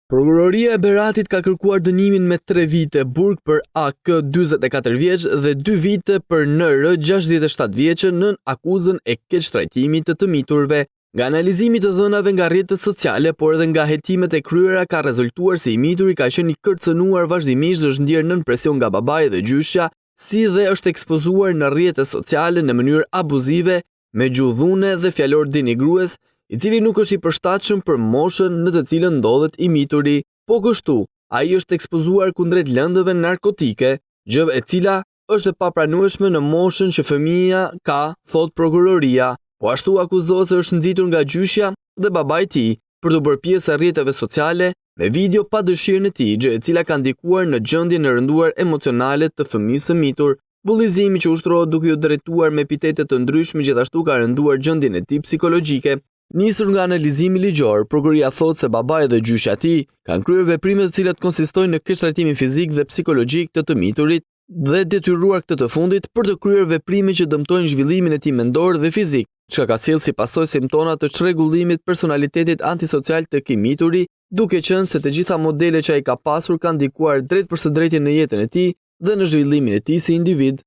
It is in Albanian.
Prokuroria e Beratit ka kërkuar dënimin me 3 vite burg për AK 44 vjeç dhe 2 vite për NR 67 vjeçë nën akuzën e keqtrajtimit të të miturve. Nga analizimi i të dhënave nga rrjetet sociale, por edhe nga hetimet e kryera ka rezultuar se i mituri ka qenë i kërcënuar vazhdimisht dhe është ndjerë nën presion nga babai dhe gjyshja, si dhe është ekspozuar në rrjete sociale në mënyrë abuzive me gjuhë dhune dhe fjalor denigrues, i cili nuk është i përshtatshëm për moshën në të cilën ndodhet i mituri. Po kështu, ai është ekspozuar kundrejt lëndëve narkotike, gjë e cila është e papranueshme në moshën që fëmija ka, thotë prokuroria. Po ashtu akuzohet se është nxitur nga gjyshja dhe babai i tij për t'u bërë pjesë e rrjeteve sociale me video pa dëshirën e tij, gjë e cila ka ndikuar në gjendjen e rënduar emocionale të fëmijës së mitur. Bullizimi që ushtrohet duke iu drejtuar me epitete të ndryshme gjithashtu ka rënduar gjendjen e tij psikologjike. Nisur nga analizimi ligjor, prokuroria thotë se babai dhe gjyshja e tij kanë kryer veprime të cilat konsistojnë në keqtrajtimin fizik dhe psikologjik të të miturit dhe detyruar këtë të fundit për të kryer veprime që dëmtojnë zhvillimin e tij mendor dhe fizik, çka ka sjellë si pasojë simptoma të çrregullimit personalitetit antisocial të këtij mituri, duke qenë se të gjitha modelet që ai ka pasur kanë ndikuar drejtpërsëdrejti në jetën e tij dhe në zhvillimin e tij si individ.